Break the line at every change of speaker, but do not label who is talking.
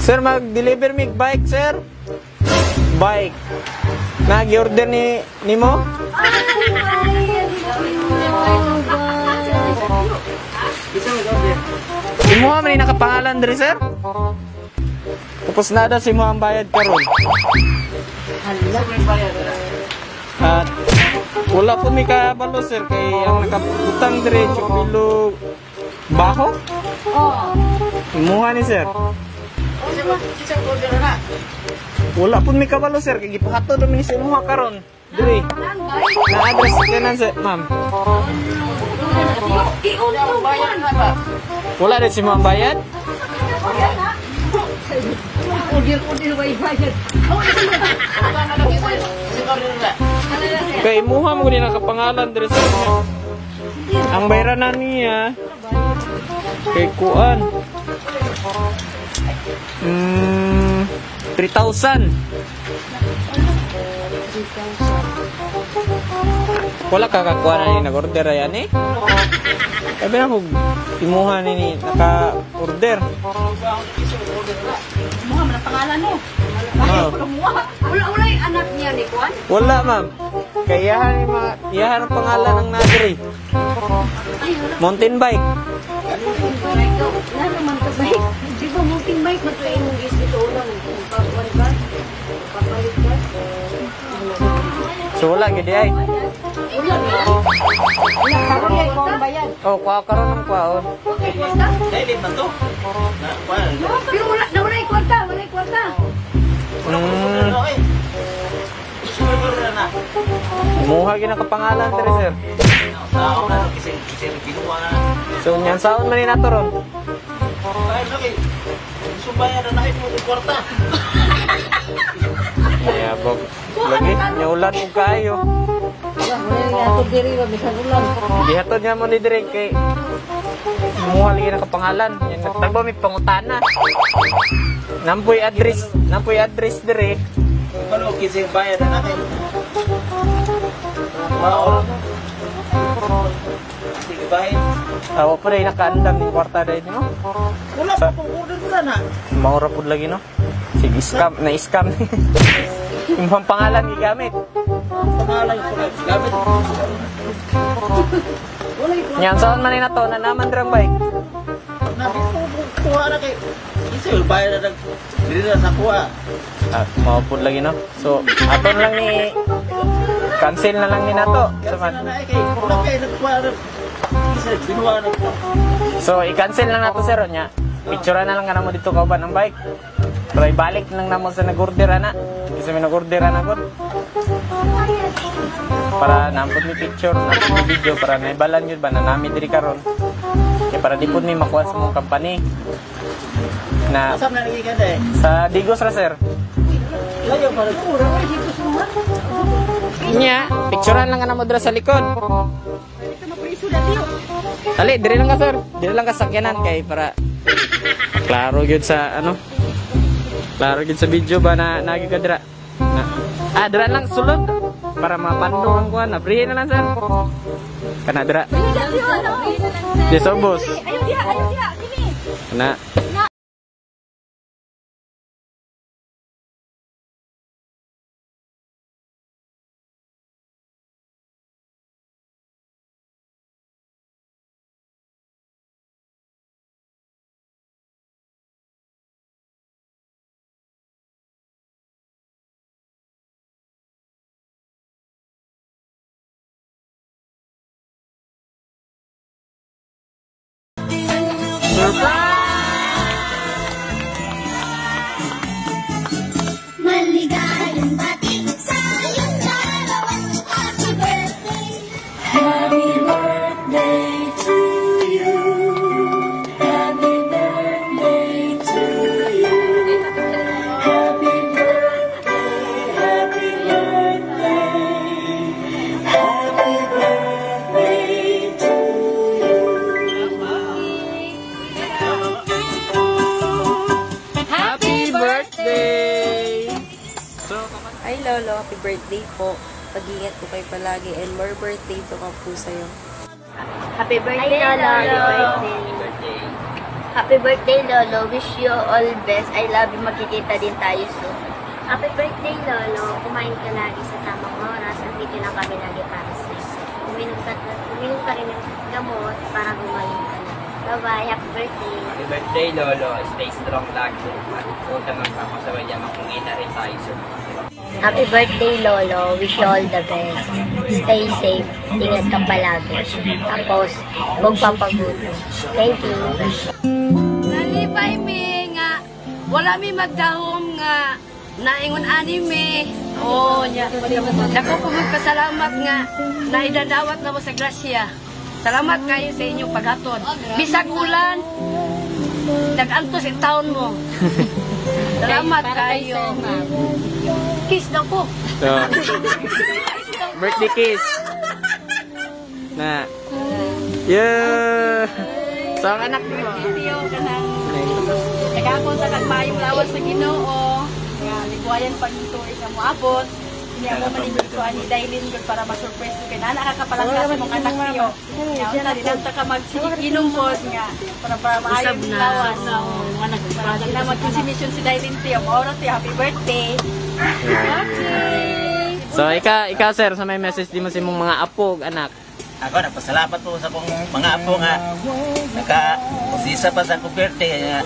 Sir, mag-deliver mig bike, sir. Bike. Nag-order ni nimo? Imuha man ni nakapangalan diri, sir? Tapos na daw si mo ang bayad karon. At wala po mi kabalo, sir, kay ang nakabutang diri Chupilo Baho?
Oo.
Imuha ni sir. Wala po mi kabalo, sir, kay gipahatod mi ni sa imuha karon diri. Na address kanan sir, ma'am. Wala din si mo ang bayad? Kay imuha mo ni nakapangalan diri sir. Ang bayaran na niya kay kuan. 3,000. Wala ka kakuha na ni nag-order ayan eh. Sabi na kung imuha ni naka-order.
Imuha man ang pangalan mo. Wala yung anak niya ni Juan?
Wala, ma'am. Kaya iyahan ang pangalan ng nadiri. Mountain bike.
Wala naman ka bike. Di ba mountain bike? Magkain mong gis dito unang papalit ka? Papalit ka?
So wala, gidi ay.
Wala. Wala, karoon ay kung bayad.
Oh, kuha karoon ng kuhaon.
Dahil man to.
Pero wala, nawala yung kwarta, wala yung kwarta.
Muha ginakapangalan diri, sir. So nyan saon man ni nato ron. Mayabog. Lagi nyaulan og kaayo. Gihatod nga mo ni diri kay muha lagi nakapangalan. Yan nagtagba mi pangutana. Nampoy address diri.
Kalau kisah bayar na kay. Wow. Sige bayad.
Awa po rin nakaandam ni kwarta dahil no?
Wala pa pong order ko na.
Maura po lagi no? Sige, scam, na-scam. Yung pangalan gigamit.
Pangalan ko gamit.
Yan, saan man na to, na naman drang bike.
Nabit ko kuha na kay. Isa bayad na diri na sa kuha.
Ah, maupod lagi no? So, aton lang ni cancel na lang ni nato. So, i-cancel lang nato sir nya. Picture na lang ka namo dito kauban ang bike. Pero ibalik lang namo sa nag-order ana. Kasi may nag-order ana gud. Para nampod ni picture, nampod ni video para naibalan yun ba na nami diri karon. Kaya para di pud mi makuha sa mong company. Na sa Digos ra sir. Nya, picturean lang ka na mo dira sa likod. Dali, diri lang ka sir. Diri lang ka sakyanan kay para klaro gyud sa ano. Klaro gyud sa video ba na nagi ka dira. Na. Ah, dira lang sulod para mapando ang kuan. Abrihin na lang sir. Kana dira. Di sobos.
Ayo diha, ayo diha. Dini.
Kana.
Maligayang bati sa iyong dalawa. Happy birthday. Happy birthday to you. Happy birthday to you. Happy birthday, happy birthday. Happy birthday to you.
Happy birthday!
Hi Lolo, happy birthday po. Pag-ingat po kayo palagi and more birthday to come po sa'yo.
Happy birthday, Lolo.
Happy birthday.
Happy birthday, Lolo. Wish you all best. I love you. Magkikita din tayo soon.
Happy birthday, Lolo. Kumain ka lagi sa tamang oras at dito lang kami lagi para sa'yo. Uminom ka rin ng gamot para gumaling ka na. Bye-bye. Happy birthday.
Happy birthday, Lolo. Stay strong lagi. At huwag ka magpapasaway dyan. Makikita rin tayo soon.
Happy birthday, Lolo. Wish you all the best. Stay safe. Ingat ka palagi. Tapos, huwag papagutom. Thank you.
Nalipay mi nga wala mi magdahom nga naingon ani mi. Oh, nya. Dako ko magpasalamat nga naidadawat na mo sa grasya. Salamat kayo sa inyong paghatod. Bisag ulan, nag-antos in taon mo. Salamat kayo. Kiss daw ko.
So, birthday kiss. Na. Yeah. So, ang anak mo.
Tiyo ka ng nagakon sa kagmayong lawas sa Ginoo. Nga ligwayan pag tuig nga moabot. Niya mo maningkod ko ani Dailin gud para ma-surprise ko kay nana ka kapalangga sa mong anak tiyo. Nga unta di lang ta ka magsiginom pod nga para maayo
Usab na.
lawas. Para di na mag-consummation si Dailin tiyo. Mao ra tiyo, happy birthday.
So, ikaw sir, sa may message di mo sa imong mga apo ug anak.
Ako, nagpasalamat po sa akong mga apo nga naka usisa pa sa akong birthday nga